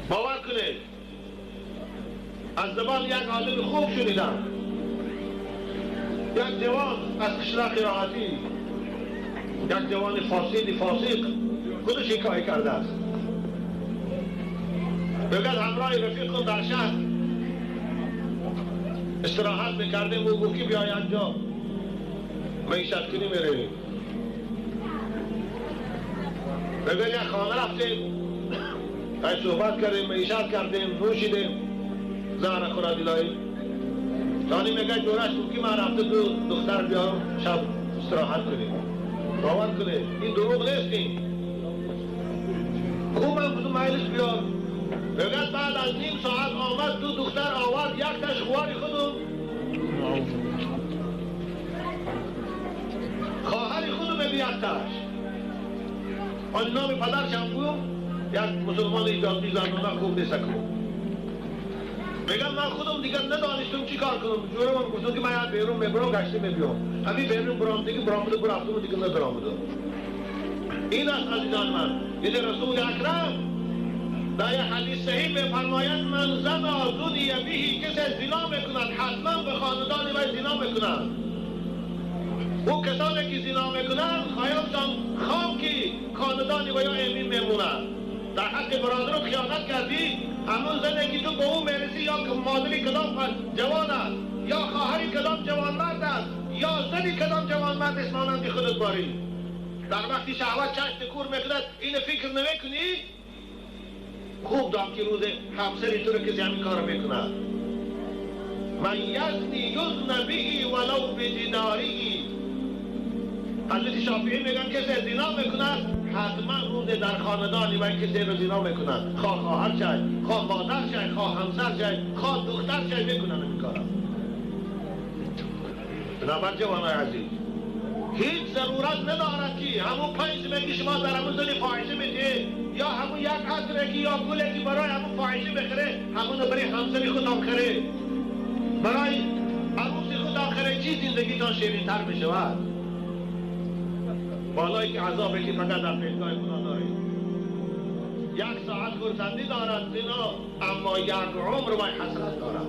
باور کنید از زبان یک عالم خوب شنیدم، یک جوان از قشلاق راحتی، یک جوان فاسد فاسق خودش حکایه کرده است. بگد همراه رفیق خود در شهر استراحت میکردیم و گفت که بیای انجا معیشت کنی میرویم. بگد یک خانه رفتیم، صحبت کردیم، معیشت کردیم، نوشیدیم زهر خورا دیلایی. تانی میگه جورش بود که من رفته دو دختر بیارم شب استراحت کنیم. باور کنید این دروغ نیست. این خوبم بود مایلش بیار. میگه بعد از نیم ساعت آمد دو دختر آورد، یک تاش خواری خودم خواهر خودم میگه یک تاش آن نام پدرش هم بود، یک مسلمان ایجادی زنانه خوب نیست. میگم من خودم دیگه ندانستم چی کار کنم. جورم گفتم که من بیرون میبرم گشته میبیام، همین بیرون برام دیگه برام بوده برفتم دیگه ندارم بوده. این است عزیزان من. یعنی رسول اکرم در یک حدیث صحیح میفرمایند من زنا زنی بهی، کسی زنا میکند حتما به خاندان وی زنا میکند. او کسانی که زنا میکنند خیالشان خام که خاندان وی امین میموند. در حق برادرت خیانت کردی، همون زنی که تو به او میرسی یا مادری کدام جوان است، یا خواهری کدام جوانمرد است، یا زنی کدام جوانمرد است مانند خودت باری. در وقتی شهوت چشم کور میکند این فکر نمیکنی؟ خوب دام که روز همسری تو رو کسی همین کار میکند. من یزنی یزن بهی ولو بجداری. حضرت شافعی میگن کسی زنا میکند حتما روز در خاندانی و کسی رو زنا میکنند، خواه خواهر شای، خواه مادر شای، خواه همسر شای، خواه دختر شای، میکنن این کارا. بنابر جوانای عزیز هیچ ضرورت ندارد که همون 5 میگی شما در همون زنی فاحشه میدی، یا همون یک عطرکی یا گلکی برای همون فاحشه بخره، همون برای همسری خود آخره، برای عروسی خود آخره، چی زندگیتان شیرین‌تر میشود؟ بالایی که عذابی که فقط در پیشگاه خدا دارید. یک ساعت خرسندی دارد زنا، اما یک عمر وای حسرت دارد.